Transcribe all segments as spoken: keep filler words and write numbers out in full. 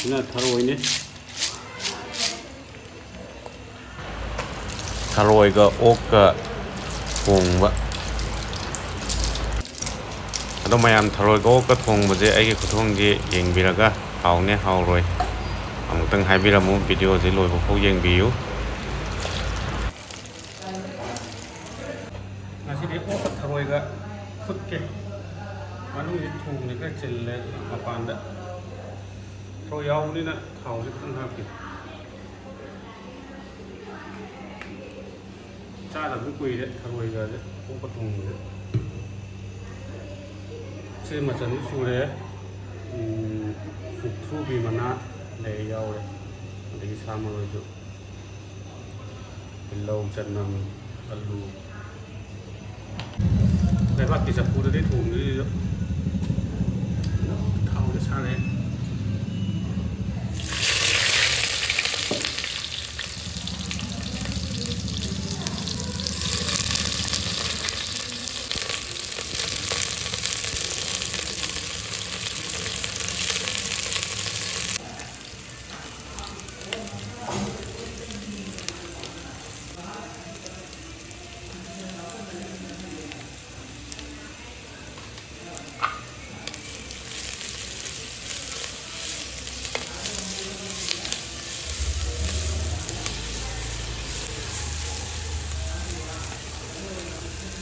ꯁꯤꯅ ꯊꯔꯣꯏꯅꯤ꯫ ꯊꯔꯣꯏꯒ ꯑꯣꯛꯀ ꯊꯣꯡꯕ꯫ ꯑꯗꯣ ꯃꯌꯥꯝ, ꯊꯔꯣꯏꯒ ꯑꯣꯛꯀ ꯊꯣꯡꯕꯁꯦ ꯑꯩꯒꯤ ꯈꯨꯊꯣꯡꯁꯦ ꯌꯦꯡꯕꯤꯔꯒ ꯍꯥꯎꯅꯤ ꯍꯥꯎꯔꯣꯏ ꯑꯃꯨꯛꯇꯪ ꯍꯥꯏꯕꯤꯔꯝꯃꯨ꯫ ꯚꯤꯗꯤꯑꯣꯁꯦ ꯂꯣꯏꯕ ꯐꯥꯎ ꯌꯦꯡꯕꯤꯌꯨ꯫ ꯉꯁꯤꯗꯤ ꯑꯣꯛꯀ ꯊꯔꯣꯏꯒ ꯐꯨꯠꯀꯦ꯫ ꯃꯅꯨꯡꯁꯤ ꯊꯣꯡꯁꯦ ꯈꯔ ꯆꯤꯜꯂꯦ, ꯃꯄꯥꯟꯗ ꯊꯔꯣꯏ ꯌꯥꯎꯕꯅꯤꯅ ꯊꯥꯎꯁꯦ ꯈꯤꯇꯪ ꯍꯥꯞꯀꯦ꯫ ꯆꯥꯗꯕꯁꯨ ꯀꯨꯏꯔꯦ ꯊꯔꯣꯏꯒꯁꯦ, ꯑꯣꯛꯀ ꯊꯣꯡꯕꯁꯦ꯫ ꯁꯤ ꯃꯆꯜꯁꯨ ꯁꯨꯔꯦ꯫ ꯎꯝ, ꯃꯨꯛꯊ꯭ꯔꯨꯕꯤ ꯃꯅꯥ ꯂꯩ ꯌꯥꯎꯔꯦ, ꯑꯗꯒꯤ ꯁꯥ ꯃꯔꯣꯏꯁꯨ꯫ ꯇꯤꯜꯍꯧ, ꯆꯅꯝ, ꯑꯂꯨ꯫ ꯂꯩꯕꯥꯛꯀꯤ ꯆꯐꯨꯗꯗꯤ ꯊꯣꯡꯗꯣꯏꯁꯤꯁꯨ ꯊꯥꯎꯗ ꯁꯥꯔꯦ꯫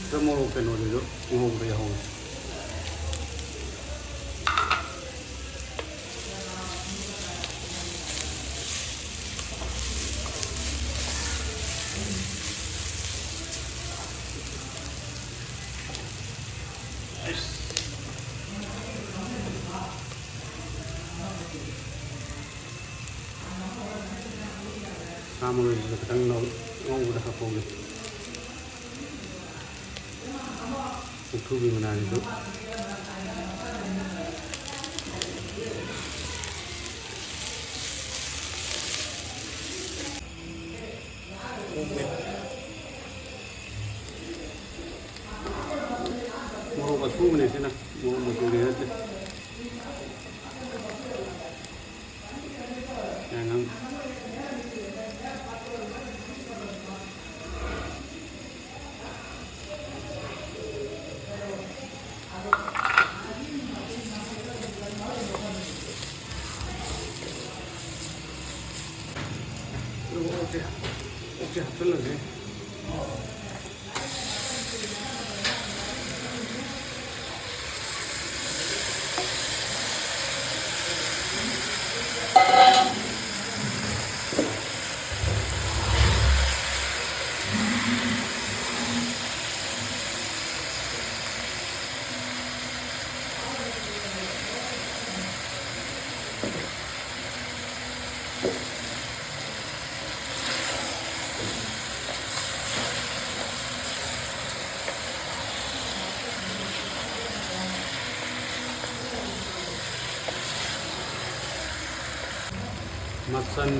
ꯁꯤꯗ ꯃꯣꯔꯣꯛ ꯀꯩꯅꯣꯗꯨꯁꯨ ꯉꯧꯕ ꯌꯥꯎꯍꯧꯔꯦ꯫ ꯁꯥ ꯃꯔꯣꯏꯁꯤꯁꯨ ꯈꯤꯇꯪ ꯉꯧ-, ꯉꯧꯕꯗ ꯍꯥꯞꯍꯧꯒꯦ꯫ ꯃꯨꯛꯊ꯭ꯔꯨꯕꯤ ꯃꯅꯥꯁꯤꯁꯨ꯫ ꯃꯣꯔꯣꯛ ꯑꯁꯨꯕꯅꯦ ꯁꯤꯅ, ꯃꯣꯔꯣꯛ ꯃꯆꯨꯗꯤ ꯅꯠꯇꯦ꯫ ꯑꯣꯛꯁꯦ, ꯑꯣꯛꯁꯦ ꯍꯥꯞꯆꯤꯜꯂꯁꯦ꯫ ꯃꯆꯜ꯫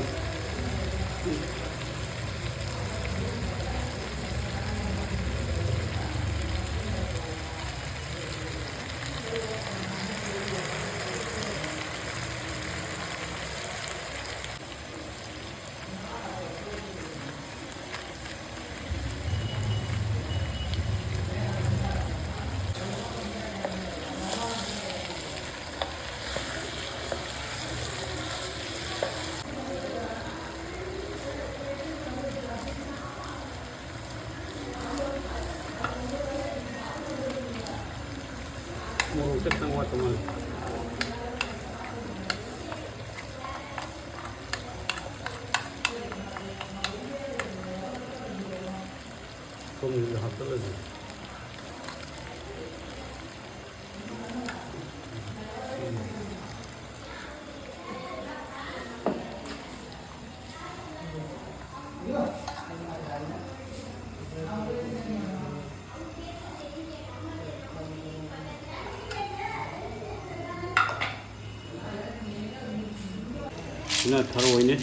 ꯃꯣꯔꯣꯛꯁꯦ ꯈꯤꯇꯪ ꯋꯥꯠꯄ ꯃꯥꯜꯂꯦ꯫ ꯊꯨꯝꯁꯤꯁꯨ ꯍꯥꯞꯆꯤꯜꯂꯁꯤ꯫ ꯁꯤꯅ ꯊꯔꯣꯏꯅꯤ꯫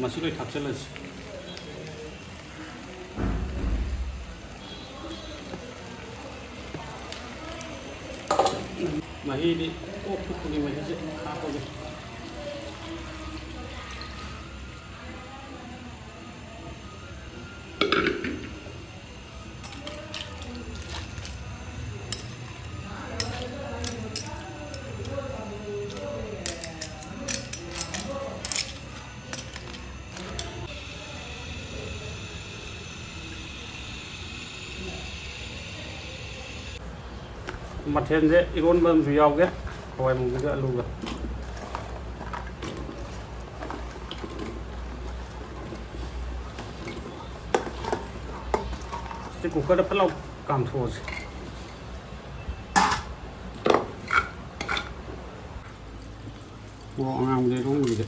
ꯃꯁꯤ ꯂꯣꯏ ꯊꯥꯛꯆꯜꯂꯁꯤ꯫ ꯃꯍꯤꯗꯤ ꯑꯣꯛ ꯐꯨꯠꯄꯒꯤ ꯃꯍꯤꯁꯦ ꯍꯥꯞꯄꯒꯦ꯫ ꯃꯊꯦꯜꯁꯦ ꯏꯔꯣꯟꯕ ꯑꯃꯁꯨ ꯌꯥꯎꯒꯦ, ꯍꯋꯥꯏ ꯃꯨꯕꯤꯒ ꯑꯂꯨꯒ꯫ ꯁꯤ ꯀꯨꯀꯔꯗ ꯐꯠ ꯂꯥꯎ ꯀꯥꯝꯊꯣꯛꯑꯁꯤ꯫ ꯃꯣꯔꯣꯛ ꯑꯉꯥꯡꯕꯗꯤ ꯑꯗꯨꯝ ꯎꯏꯗ꯫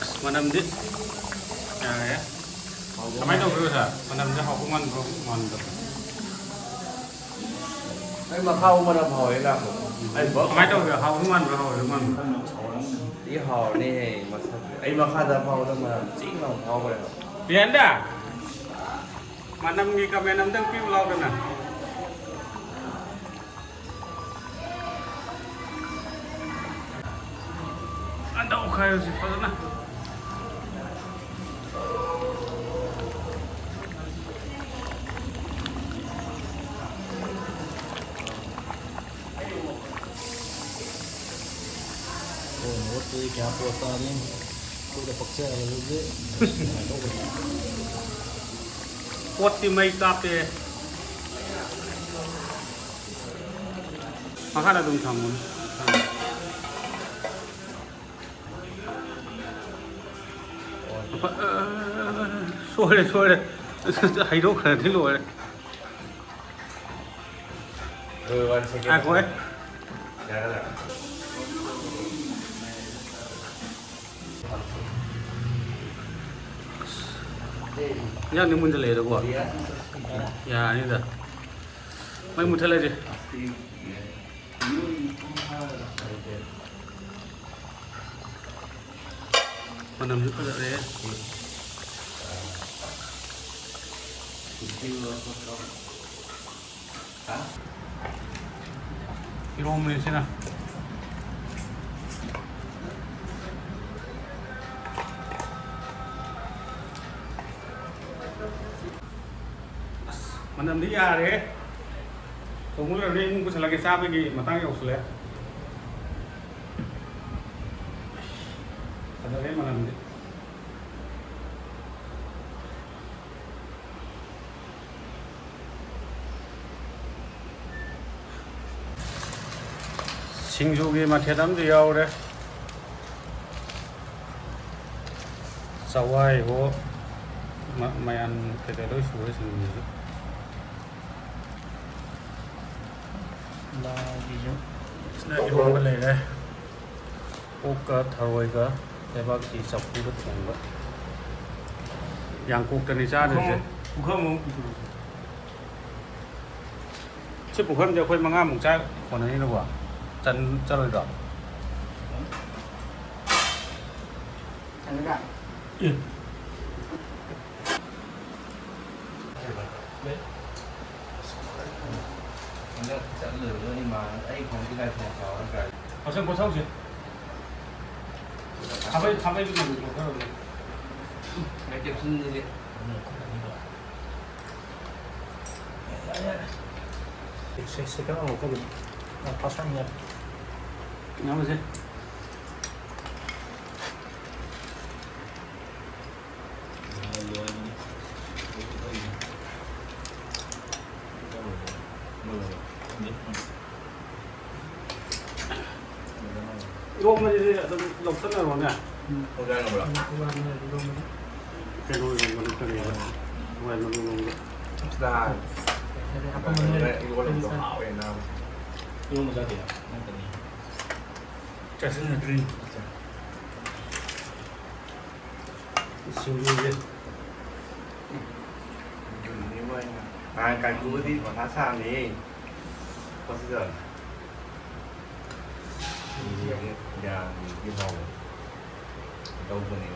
ꯑꯁ, ꯃꯅꯝꯗꯤ ꯌꯥꯔꯦ꯫ ꯀꯃꯥꯏꯅ ꯇꯧꯕ꯭ꯔꯣ, ꯁꯥꯔ? ꯃꯅꯝꯁꯦ ꯍꯥꯎꯕ ꯃꯥꯟꯕ꯭ꯔꯣ, ꯃꯥꯟꯗꯕ꯭ꯔꯣ? ꯑꯩ ꯃꯈꯥ ꯃꯅꯝ ꯍꯥꯎꯋꯦ ꯂꯥꯛꯄ꯫ ꯑꯩ ꯕꯛ ꯀꯃꯥꯏꯅ ꯇꯧꯒꯦ? ꯍꯥꯎꯕ ꯃꯥꯟꯕ꯭ꯔꯣ, ꯍꯥꯎꯕ ꯃꯥꯟꯕ꯭ꯔꯣ? ꯊꯤ ꯍꯥꯎꯔꯅꯤꯍꯦ ꯃꯁꯛꯁꯦ꯫ ꯑꯩ ꯃꯈꯥꯗ ꯐꯥꯎꯗ ꯃꯅꯝ ꯆꯤꯡ ꯂꯥꯎ ꯐꯥꯎꯈ꯭ꯔꯦꯕ꯫ ꯄꯤꯌꯥꯟꯗ! ꯃꯅꯝꯒꯤ comment ꯑꯝꯇꯪ ꯄꯤꯌꯨ ꯂꯥꯎꯗꯅ꯫ ꯑꯟꯗꯧ ꯈꯥꯏꯔꯁꯤ ꯐꯖꯅ꯫ ꯀꯣꯟ ꯃꯍꯨꯠꯇꯨꯗꯤ ꯀꯌꯥ ꯄꯣꯁ ꯇꯥꯗꯦ꯫ ꯑꯩꯈꯣꯏꯗ ꯄꯛꯆꯔꯒꯗꯤ ꯄꯣꯠꯇꯤ ꯃꯩ ꯀꯥꯞꯄꯦ꯫ ꯃꯈꯥꯗ ꯑꯗꯨꯝ ꯊꯝꯃꯨꯅꯦ꯫ ꯁꯣꯏꯔꯦ, ꯁꯣꯏꯔꯦ꯫ ꯍꯩꯗꯣꯛꯈ꯭ꯔꯗꯤ ꯂꯣꯏꯔꯦ꯫ ꯉꯥꯏꯈꯣꯍꯦ꯫ ꯏꯟꯖꯥꯡꯗꯤ ꯃꯨꯟꯖꯜꯂꯛꯑꯦꯗꯀꯣ꯫ ꯌꯥꯔꯅꯤꯗ꯫ ꯃꯩ ꯃꯨꯠꯊꯠꯂꯁꯦ꯫ ꯃꯅꯝꯁꯨ ꯐꯖꯔꯦ꯫ ꯏꯔꯣꯝꯕꯅꯤ ꯁꯤꯅ꯫ ꯑꯁ, ꯃꯅꯝꯗꯤ ꯌꯥꯔꯦꯍꯦ꯫ ꯊꯣꯡꯕ ꯂꯣꯏꯔꯕꯅꯤ, ꯏꯃꯨꯡ ꯄꯨꯁꯜꯂꯒꯦ, ꯆꯥꯕꯒꯤ ꯃꯇꯥꯡ ꯌꯧꯁꯜꯂꯛꯑꯦ꯫ ꯐꯖꯔꯦ ꯃꯅꯝꯗꯤ꯫ ꯁꯤꯡꯖꯨꯒꯤ ꯃꯊꯦꯜ ꯑꯃꯗꯤ ꯌꯥꯎꯔꯦ꯫ ꯆꯋꯥꯏꯍꯣ, ꯃ-, ꯃꯌꯥꯟ ꯀꯩꯀꯩ ꯂꯣꯏ ꯁꯨꯔꯦ ꯁꯤꯡꯖꯨꯁꯤꯁꯨ꯫ ꯂꯥꯒꯤꯁꯨ ꯁꯤꯅ ꯏꯔꯣꯟꯕ ꯂꯩꯔꯦ꯫ ꯑꯣꯛꯀ ꯊꯔꯣꯏꯒ ꯂꯩꯕꯥꯛꯀꯤ ꯆꯐꯨꯗ ꯊꯣꯡꯕ꯫ ꯌꯥꯡꯀꯣꯛꯇꯅꯤ ꯆꯥꯗꯣꯏꯁꯦ꯫ ꯄꯨꯈꯝ ꯑꯃ ꯄꯨꯊꯣꯔꯛꯑꯣ꯫ ꯁꯤ ꯄꯨꯈꯝꯁꯦ ꯑꯩꯈꯣꯏ ꯃꯉꯥꯃꯨꯛ ꯆꯥ ꯀꯣꯟꯅꯅꯤꯅꯀꯣ꯫ ꯆꯟ-, ꯆꯜꯂꯣꯏꯗ꯭ꯔꯣ? ꯆꯟꯒꯗ꯭ꯔꯥ? ꯑꯦ꯫ ꯍꯟꯗꯛ ꯆꯠꯂꯨꯔꯕ ꯏꯃꯥꯟꯅꯕ ꯑꯩ ꯈꯣꯡꯁꯤ ꯂꯥꯏ ꯈꯣꯡ ꯆꯥꯎꯔ ꯀꯥꯏ꯫ ꯃꯁꯛ ꯄꯣꯊꯧꯁꯦ꯫ ꯈꯥꯕꯩ, ꯈꯥꯕꯩ ꯃꯅꯝ ꯄꯣꯊꯧꯔꯕꯅꯦ꯫ ꯃꯥꯏ ꯀꯦꯞꯁꯨꯜꯗꯨꯗꯤ꯫ ꯁꯦ-, ꯁꯦꯀꯦꯟ ꯑꯃ ꯂꯧꯊꯣꯛꯈꯤꯕ꯫ ꯌꯥꯝ ꯐꯥꯁ ꯇꯥꯏꯝ ꯌꯥꯝ꯫ ꯉꯥꯡꯅꯁꯦ꯫ ꯏꯔꯣꯝꯕꯁꯤꯗꯤ ꯑꯗꯨꯝ ꯂꯧꯁꯟꯅꯔꯣꯅꯦ꯫ ꯎꯝ꯫ ꯀꯩꯅꯣ ꯏꯔꯣꯝꯕꯗꯣ ꯀꯔꯤꯕ? ꯍꯋꯥꯏ ꯃꯔꯨ ꯂꯣꯝꯗ꯫ ꯏꯔꯣꯝꯕ ꯆꯥꯗꯦ꯫ ꯆꯥꯁꯤꯟꯅꯗ꯭ꯔꯤ꯫ ꯁꯤꯡꯖꯨꯁꯦ꯫ ꯅꯍꯥꯟ ꯀꯥꯏꯀꯨꯒꯗꯤ ꯃꯊꯥ ꯁꯥꯔꯝꯅꯦꯍꯦ꯫ ꯍꯣꯁꯄꯤꯇꯥꯜꯗ꯫ ꯁꯤꯡꯖꯨꯁꯦ ꯌꯥꯝꯅꯗꯤ ꯍꯥꯎꯕꯅꯦ꯫ ꯇꯧꯕꯅꯦ꯫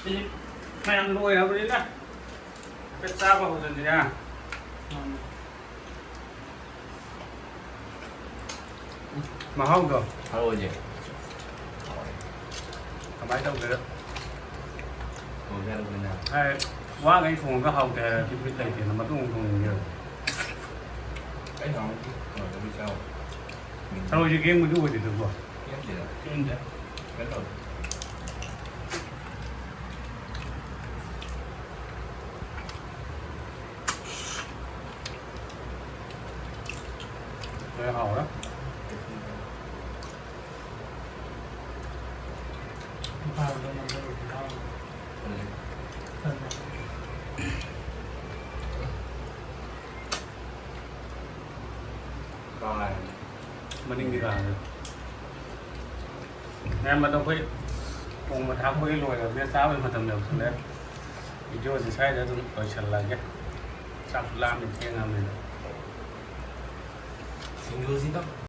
ꯁꯤꯗꯤ ꯃꯌꯥꯝ ꯂꯣꯏꯔꯕꯅꯤꯅ꯫ ꯆꯥꯕ ꯍꯧꯗꯅꯤꯅ꯫ ꯃꯍꯥꯎꯗꯣ꯫ ꯍꯥꯎꯋꯦꯅꯦ꯫ ꯀꯃꯥꯏꯅ ꯇꯧꯒꯦꯔ? ꯊꯣꯡꯁꯦ ꯍꯥꯏꯔꯕꯅꯤꯅ꯫ ꯍꯥꯏ, ꯋꯥꯈꯩ ꯊꯣꯡꯉꯒ ꯍꯥꯎꯇꯦ ꯍꯥꯏꯔꯗꯤ ꯕꯤꯠ ꯂꯩꯇꯦꯅ ꯃꯇꯨꯡ ꯑꯃꯨꯛ ꯊꯣꯡꯅꯤꯡꯉꯦꯕ꯫ ꯑꯩ ꯅꯍꯥꯟꯃꯨꯛꯀꯤ ꯀꯩꯅꯣꯗꯒꯤ ꯆꯥꯕ꯫ ꯊꯔꯣꯏꯁꯦ ꯀꯦꯡꯕꯗꯤ ꯑꯣꯏꯗꯦꯗꯀꯣ꯫ ꯀꯦꯡꯗꯦꯗ꯫ ꯀꯦꯡꯗꯦ꯫ ꯀꯩꯅꯣ ꯇꯧꯋꯦ꯫ ꯂꯣꯏ ꯍꯥꯎꯔꯦ꯫ ꯃꯅꯤꯡꯒꯤ ꯀꯥꯡꯗ꯫ ꯃꯌꯥꯝ ꯑꯗꯣ ꯑꯩꯈꯣꯏ ꯊꯣꯡꯕ ꯊꯥꯛꯄꯒꯤ ꯂꯣꯏꯔꯕꯅꯤꯅ ꯆꯥꯕꯒꯤ ꯃꯇꯝ ꯌꯧꯁꯤꯜꯂꯦ꯫ ꯚꯤꯗꯤꯑꯣꯁꯦ ꯁ꯭ꯋꯥꯏꯗ ꯑꯗꯨꯝ ꯂꯣꯏꯁꯤꯜꯂꯒꯦ꯫ ꯆꯥꯛꯁꯨ ꯂꯥꯝꯃꯦ, ꯊꯦꯡꯉꯕꯅꯤꯅ꯫ ꯁꯤꯡꯖꯨꯁꯤꯗ